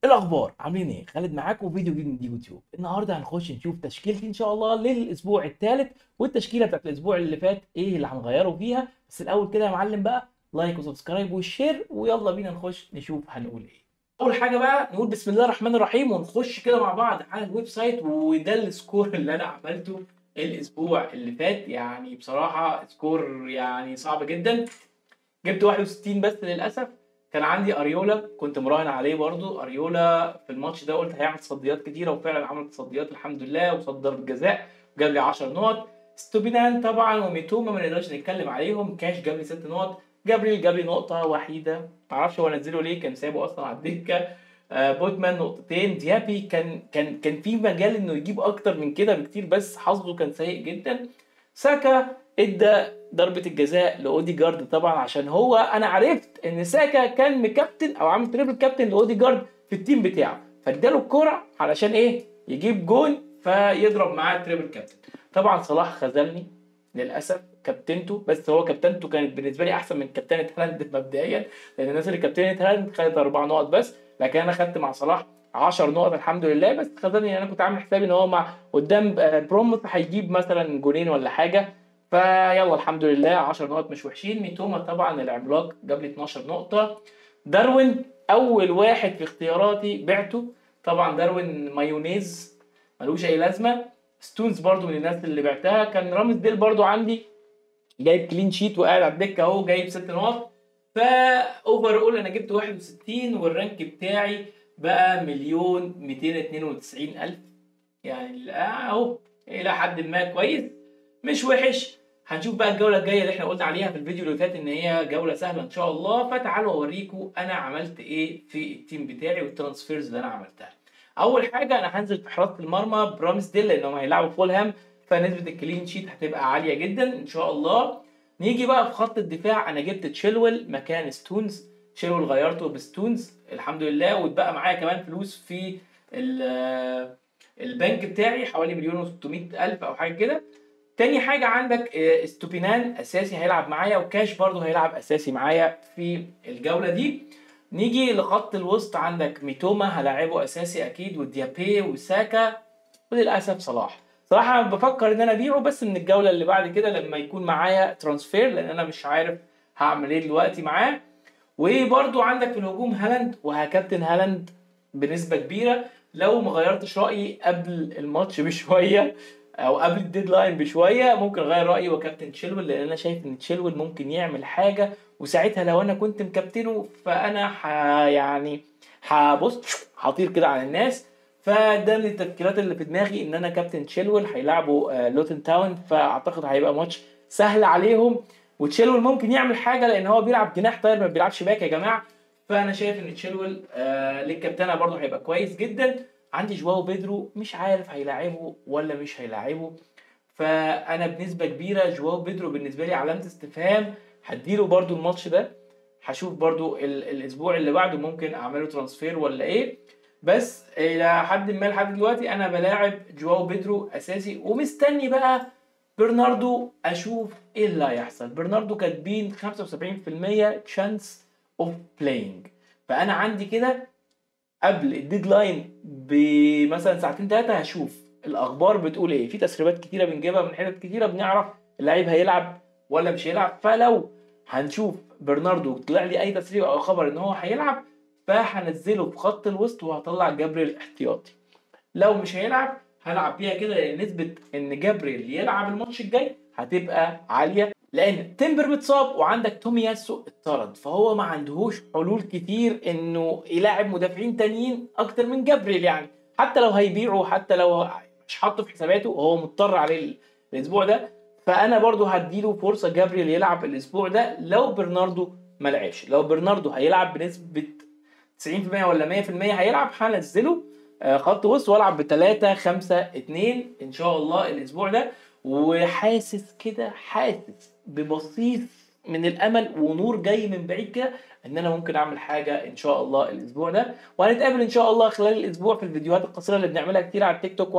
الاخبار عاملين ايه؟ خالد معاكم فيديو جديد من يوتيوب. النهارده هنخش نشوف تشكيلتي ان شاء الله للاسبوع الثالث، والتشكيله بتاعت الاسبوع اللي فات ايه اللي هنغيره فيها. بس الاول كده يا معلم بقى like و subscribe وال share، ويلا بينا نخش نشوف هنقول ايه. اول حاجة بقى نقول بسم الله الرحمن الرحيم، ونخش كده مع بعض على ال website. وده ال score اللي انا عملته الاسبوع اللي فات، يعني بصراحة score يعني صعب جدا. جبت 61 بس للاسف. كان عندي اريولا كنت مراهن عليه برضو، اريولا في الماتش ده قلت هيعمل تصديات كتيرة، وفعلا عمل تصديات الحمد لله، وصد ضربه جزاء وجاب لي 10 نقط. ستوبينان طبعا وميتوما ما نقدرش نتكلم عليهم. كاش جاب لي 6 نقط، جابريل جاب لي نقطة وحيده، ما اعرفش هو نزله ليه، كان سايبه اصلا على الدكة. بوتمان نقطتين، ديابي كان في مجال انه يجيب اكتر من كده بكتير، بس حظه كان سيء جدا. ساكا ادى ضربة الجزاء لاوديجارد طبعا، عشان هو انا عرفت ان ساكا كان مكابتن او عامل triple captain لاوديجارد في ال team بتاعه، فاداله الكرة علشان ايه؟ يجيب جون فيضرب معاه triple captain. طبعا صلاح خذلني للاسف، كابتنته، بس هو كابتنته كانت بالنسبة لي احسن من كابتنه هالاند مبدئيا، لان الناس اللي كابتنه هالاند خدت 4 نقط بس، لكن انا خدت مع صلاح 10 نقط الحمد لله. بس خذلني، انا كنت عامل حسابي ان هو مع قدام بروموث هيجيب مثلا جونين ولا حاجة، فيلا الحمد لله 10 نقط مش وحشين. ميتوما طبعا العملاق جاب لي 12 نقطة. داروين أول واحد في اختياراتي بعته، طبعا داروين مايونيز ملوش أي لازمة. ستونز برضو من الناس اللي بعتها. كان رامز ديل برضو عندي جايب clean sheet وقاعد على الدكة أهو، جايب 6 نقط. فا overall أنا جبت 61، وال rank بتاعي بقى 1,292,000، يعني أهو إلى حد ما كويس مش وحش. هنشوف بقى الجولة الجاية اللي احنا قلنا عليها في الفيديو اللي فات ان هي جولة سهلة ان شاء الله. فتعالوا اوريكم انا عملت ايه في ال team بتاعي وال transfers اللي انا عملتها. اول حاجة انا هنزل في حراسة المرمى برامسديل، لانهم هيلعبوا فولهام، فنسبة ال clean sheet هتبقى عالية جدا ان شاء الله. نيجي بقى في خط الدفاع، انا جبت تشيلويل مكان ستونز، تشيلويل غيرته بستونز الحمد لله، واتبقى معايا كمان فلوس في البنك بتاعي حوالي 1,600,000 او حاجة كده. تاني حاجة عندك استوبينان أساسي هيلعب معايا، وكاش برضو هيلعب أساسي معايا في الجولة دي. نيجي لخط الوسط، عندك ميتوما هلاعبه أساسي أكيد، وديابي وساكا، وللأسف صلاح. صراحة بفكر إن أنا أبيعه بس من الجولة اللي بعد كده لما يكون معايا transfer، لأن أنا مش عارف هعمل إيه دلوقتي معاه. وبرضو عندك في الهجوم هالاند، وهكابتن هالاند بنسبة كبيرة لو ما غيرتش رأيي قبل الماتش بشوية او قبل ال deadline بشوية، ممكن اغير رايي وكابتن تشيلويل، لان انا شايف ان تشيلويل ممكن يعمل حاجة، وساعتها لو انا كنت مكابتنه فانا يعني هبص هطير كده على الناس. فده من التفكيرات اللي في دماغي ان انا كابتن تشيلويل. هيلعبوا لوتن تاون، فاعتقد هيبقى ماتش سهل عليهم، وتشيلويل ممكن يعمل حاجة لان هو بيلعب جناح طاير ما بيلعبش back يا جماعة. فانا شايف ان تشيلويل للكابتنه برده هيبقى كويس جدا. عندي جواو بيدرو مش عارف هيلاعبه ولا مش هيلاعبه، فانا بنسبة كبيرة جواو بيدرو بالنسبة لي علامة استفهام. هديله برده الماتش ده، هشوف برده الاسبوع اللي بعده ممكن اعمله transfer ولا ايه، بس الى حد ما لحد دلوقتي انا بلاعب جواو بيدرو اساسي، ومستني بقى برناردو اشوف ايه اللي هيحصل. برناردو كاتبين 75% chance of playing، فانا عندي كده قبل ال deadline بمثلا ساعتين ثلاثة هشوف الاخبار بتقول ايه. في تسريبات كتيرة بنجيبها من حتت كتيرة، بنعرف اللعيب هيلعب ولا مش هيلعب. فلو هنشوف برناردو طلع لي اي تسريب او خبر ان هو هيلعب، فهنزله في خط الوسط وهطلع جابريل احتياطي. لو مش هيلعب هلعب بيها كده، لان نسبه ان جابريل يلعب الماتش الجاي هتبقى عالية، لان تيمبر متصاب وعندك تومياسو اتطرد، فهو ما عندهوش حلول كتير انه يلاعب مدافعين تانيين اكتر من جابريل. يعني حتى لو هيبيعه، حتى لو مش حاطه في حساباته، هو مضطر عليه الاسبوع ده. فانا برضو هديله فرصة جابريل يلعب الاسبوع ده لو برناردو ما لعبش. لو برناردو هيلعب بنسبة 90% ولا 100% هيلعب، هنزله خط وسط والعب ب 3-5-2 ان شاء الله الاسبوع ده. وحاسس كده، حاسس ببصيص من الامل ونور جاي من بعيد كده ان انا ممكن اعمل حاجة ان شاء الله الاسبوع ده. وهنتقابل ان شاء الله خلال الاسبوع في الفيديوهات القصيرة اللي بنعملها كتير على التيك توك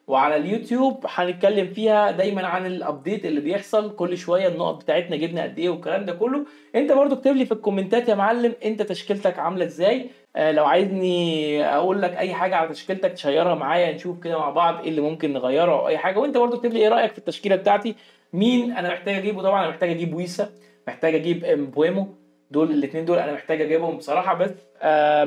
وعلى اليوتيوب، هنتكلم فيها دايما عن ال update اللي بيحصل كل شوية، النقط بتاعتنا جبنا قد ايه والكلام ده كله. انت برضو اكتب لي في الكومنتات يا معلم انت تشكيلتك عامله ازاي. لو عايزني اقول لك اي حاجة على تشكيلتك تشيرها معايا، نشوف كده مع بعض ايه اللي ممكن نغيره او اي حاجة. وانت برضو اكتب لي ايه رايك في التشكيلة بتاعتي، مين انا محتاج اجيبه. طبعا انا محتاج اجيب ويسا، محتاج اجيب امبويمو، دول الاثنين دول انا محتاج اجيبهم بصراحة، بس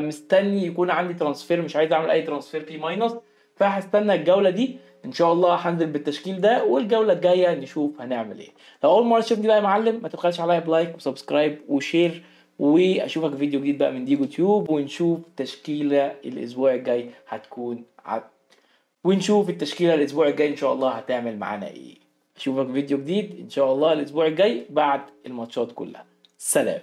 مستني يكون عندي transfer، مش عايز اعمل اي transfer فيه minus، فهستنى الجولة دي ان شاء الله هنزل بالتشكيل ده، والجوله الجاية نشوف هنعمل ايه. لو اول مرة تشوفني بقى يا معلم ما تبخلش عليا ب like و subscribe و share، واشوفك في فيديو جديد بقى من ديجو تيوب، ونشوف تشكيله الاسبوع الجاي هتكون ونشوف التشكيلة الاسبوع الجاي ان شاء الله هتعمل معانا ايه. اشوفك في فيديو جديد ان شاء الله الاسبوع الجاي بعد الماتشات كلها. سلام.